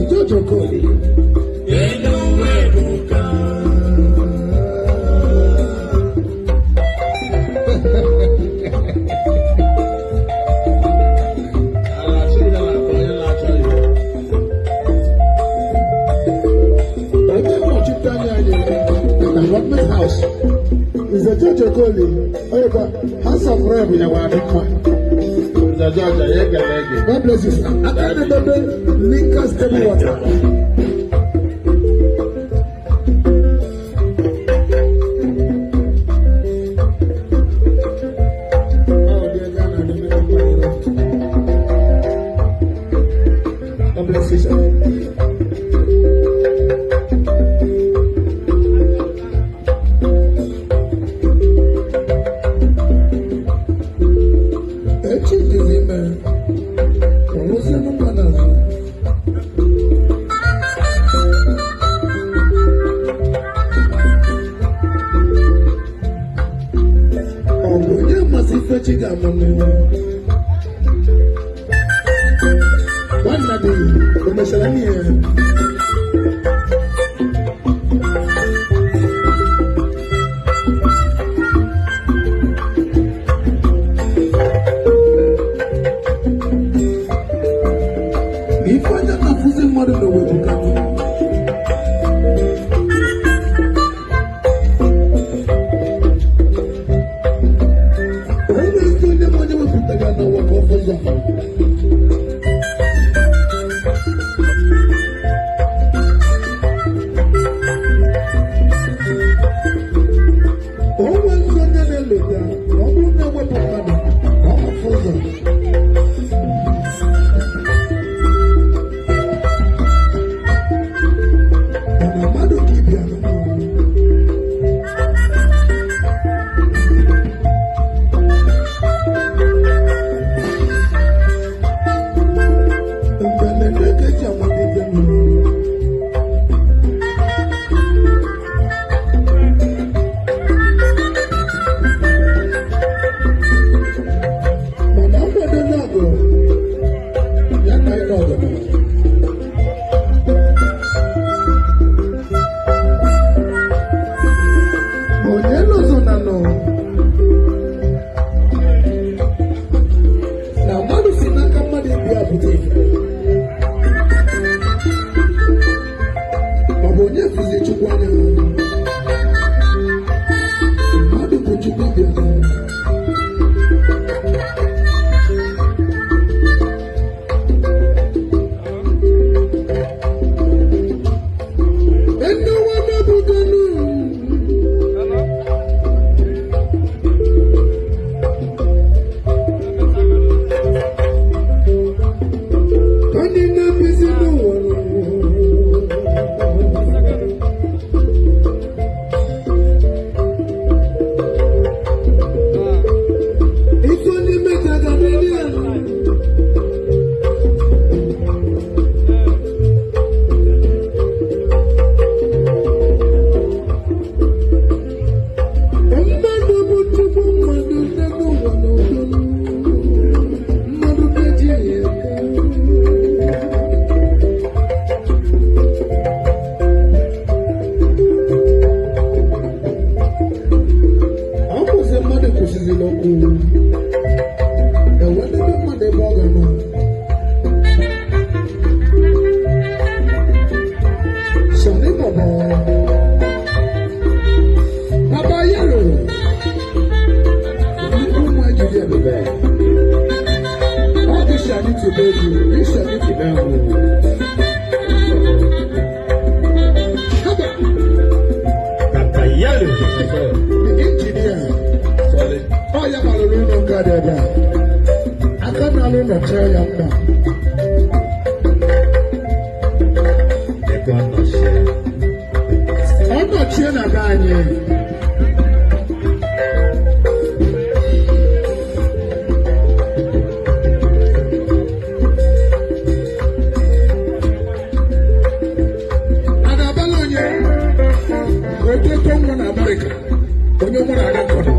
George Okoli. Onye nnọchite anya anyị na Government House is the George Okoli, onye kwa House of Rep nyekwara dị mma. God bless you, sir. Aka na-edebe Lincoln Stable Water. Oh, dear Ghana, the men of God. God bless you, sir. Echi dịzi ime, ọlụsị nnukwu n'azụ. Ọ bụ onye masị ife chi ga-amụ n'ụwa. Nwanna dị, o mechara n'ihe ya. Ife anya na-afụzi mmadụ n'ụwa ebuka. Onye ezi onye ma onye wepụtara ya n'ụwa ka ọ fụ ụzọ. Onwe ezi onye na-elota na ọ bụrụ na ewepụ mmadụ ka ọ fụ ụzọ. Mana mmadụ ka ibi anụ. Mberede ka eji amalite mmiri. Mana nkwado n'ọgụ ya na ịnọ ọgụ. Onye lụzụ na nọ na mmadụ si n'aka mmadụ ibi ya pụta ife. Ọ bụ onye fụzi Chukwu anya? Mmadụ bụ Chukwu bịa. Enuwa n'ebuganu. Anyị na-ebizi n'ụwa. Ife onye mejọga n'elu ya. Mmadụ bụ Chukwu, mmadụ nne n'ụwa n'udo. Mmadụ na-eji ya eme. Ọ bụzi mmadụ kwụsịzịrị okwu ewe n'ebe mmadụ ebe ọ ga-anọ. Sani Bọbọ, Baba Yaro, nnukwu nwa ejiri ebube. Ọ dị Shani Tibeju, Shani Tibeju. Haba, the engineer. Ọ ya gbalụrụ ụlọ nke dị ebe a. Aka na-alụ ụlọ chọọ ya mma. Ọ Ochie na be anyị. A ga-abala onye ototo nwa na Amerịka, onye nwere aga nkọnọ.